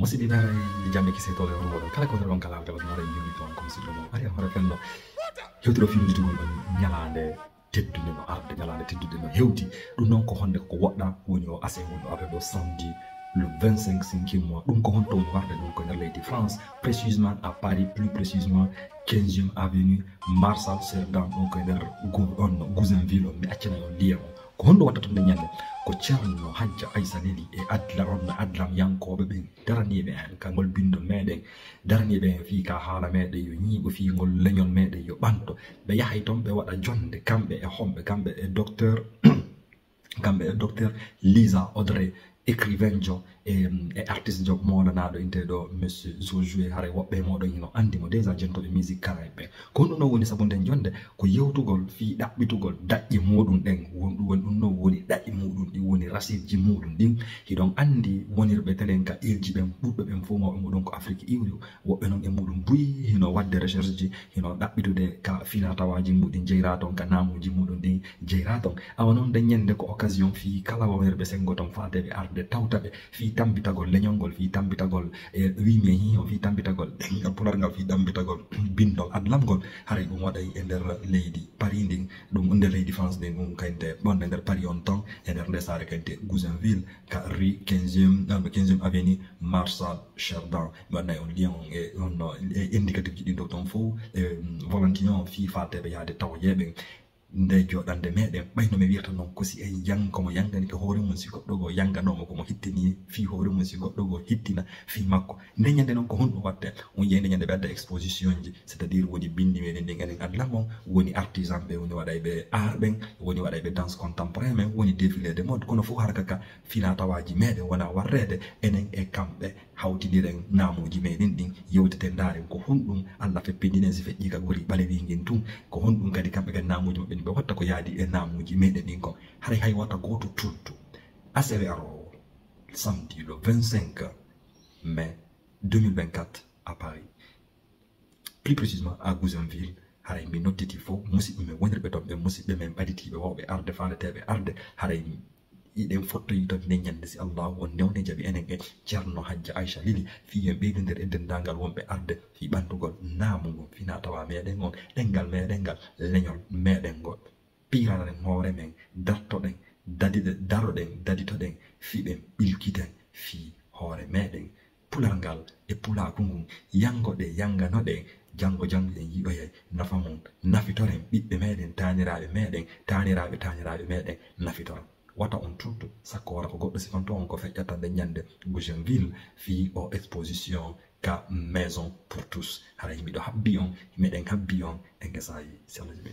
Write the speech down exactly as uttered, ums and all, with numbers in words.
Musidɓe, ɓe aray jamɗe kese to le wuro moɗon. Kala ko woni ɗon kala, kala ko woni ɗon, yimɓe toon, ko musidɗo mo. Ari, hoore fen ɗo. Hewtiro fimjitugol ɗon ñalaande teddunde no arde, ñalaande teddunde no hewti. Ɗum noon ko honde ko woɗɗa woni o ase woni o arde ɗo samedi le vingt-cinq cinquième mois. Ɗum ko honto woni warde ɗum ko nder leydi France, précisément à Paris, plus précisément quinzième avenue Marcel Cerdan, ɗum ko e nder gu-, on Gouzenville on. Mi accana on lien on. Ko honɗum waɗata ɗum nde ñande? Ko Ceerno Hajja Aysa Leli e adla on adlam yankooɓe ɓen daraniiɓe en ka ngol bindol meɗen, daraniiɓe en fii ka haala meɗen yo ñiiɓo, fii ngol leñol meɗen yo ɓanto. Ɓe yahay toon ɓe waɗa jonde, kamɓe e homɓe, kamɓe e docteur, kamɓe e docteur Lisa Audrey, écrivain jo, e, e artiste jo moolanaɗo inteɗo Monsieur Josué. Haray woɓɓe e moɗon hino andi mo déjà, jentooɓe musique karayen ɓen. Ko honɗum ɗon woni sabu nden jonde? Ko yewtugol fii ɗaɓɓitugol daƴƴe muɗum ɗen. Won ɗum woni, ɗum ɗon woni ɗaƴƴe muɗum ɗin, woni racine ji muɗum ɗin. Hiɗon andi wonirɓe telen ka ilji ɓen, ɓurɓe ɓen fof mawɓe muɗum ko Afrique iwri. Woɓɓe noon e muɗum buy hino waɗde recherche ji, hino ɗaɓɓitude ka finaa tawaaji muɗum jeyra toon, ka naamuuji muɗum ɗin jeyra toon. Awa noon nden ñande ko occasion fii kala wonirɓe senngo toon faadeɓe arde tawta ɓe fii tambitagol leñol ngol, fii tambitagol, e, wimi e hii on, fii tambitagol ɗemngal pular ngal, fii tambitagol bindol adlam ngol. Haray ɗum waɗay e nder leydi Paris ndin, ɗum nder leydi France ndin, ɗum kayte ɓonde nder Paris on toon, e nder nde saare kayte Gouzenville, ka rue quinzième, euh, quinzième avenue Marcel Cerdan. Mi waɗanay on lien on e on, no, e indicatif ji ɗin ɗo toon fof, e, mm, volontier on fii faadeɓe yaade tawoyeeɓe. Nde jooɗande meɗen, ɓay no mi wirta noon, ko si en yang-, ko mo yanganike hoore mum, si goɗɗo goo yanganooma ko mo hittini fii hoore mum, si goɗɗo goo hittina fii makko. Nde ñande noon ko honɗum waɗten? On yiyay nde ñande ɓe adda exposition ji, c'est-à-dire woni binndi meɗen ndin enen adlam on, woni artisan ɓe, woni waɗayɓe art ɓen, woni waɗayɓe danse contemporain men, woni défilé de mode, kono fof harka ka finaa tawaaji meɗen wona warreede enen e kamɓe. Hawtindiren naamuuji meɗen ɗin, yewteten, ndaaren ko honɗum Alla feppindinen si feƴƴii ka gori ɓalewi ngin tun. Ko honɗum kadi kamɓe kadi naamuuji maɓɓe ɗin ɓe watta ko yaadi e naamuuji meɗen ɗin kon. Haray hay wata gooto tultu. Asewe aroowo, samedi le vingt-cinq mai deux mille vingt-quatre à Paris. Plus précisément à Gouzenville, haray mi nodditi fof musidɓe men wonirɓe toon ɓe, musidɓe men ɓaditiiɓe wawɓe arde, faaleteeɓe arde, haray hiɗen fottoyi toon nde ñande, si Allahu on newne jaɓi enen e Ceerno Hajja Aysa Lili, fii en ɓeydondir e denndaangal wonɓe arde fii ɓantugol naamu ngun, finaa tawaa meɗen on, ɗemngal meɗen ngal, leñol meɗen ngol. Piiraren hoore men, dartoɗen, dadiɗe-, daroɗen, daditoɗen, fiɓen, ɓilkiten fii hoore meɗen. Pular ngal e pulaaku ngun, yanngoɗen, yannganoɗen, janngo janngo en yi'oyay nafa mum. Nafitoren ɓiɓɓe meɗen, taaniraaɓe meɗen, taaniraaɓe taaniraaɓe meɗen nafitora. Wata on tultu, sakko wara ko goɗɗo sifanto on ko feƴƴata nde ñande Gouzenville fii o exposition ka Maison pour tous. Haray miɗo habbi on, meɗen habbi on e ngesayi. Si Allah jaɓi.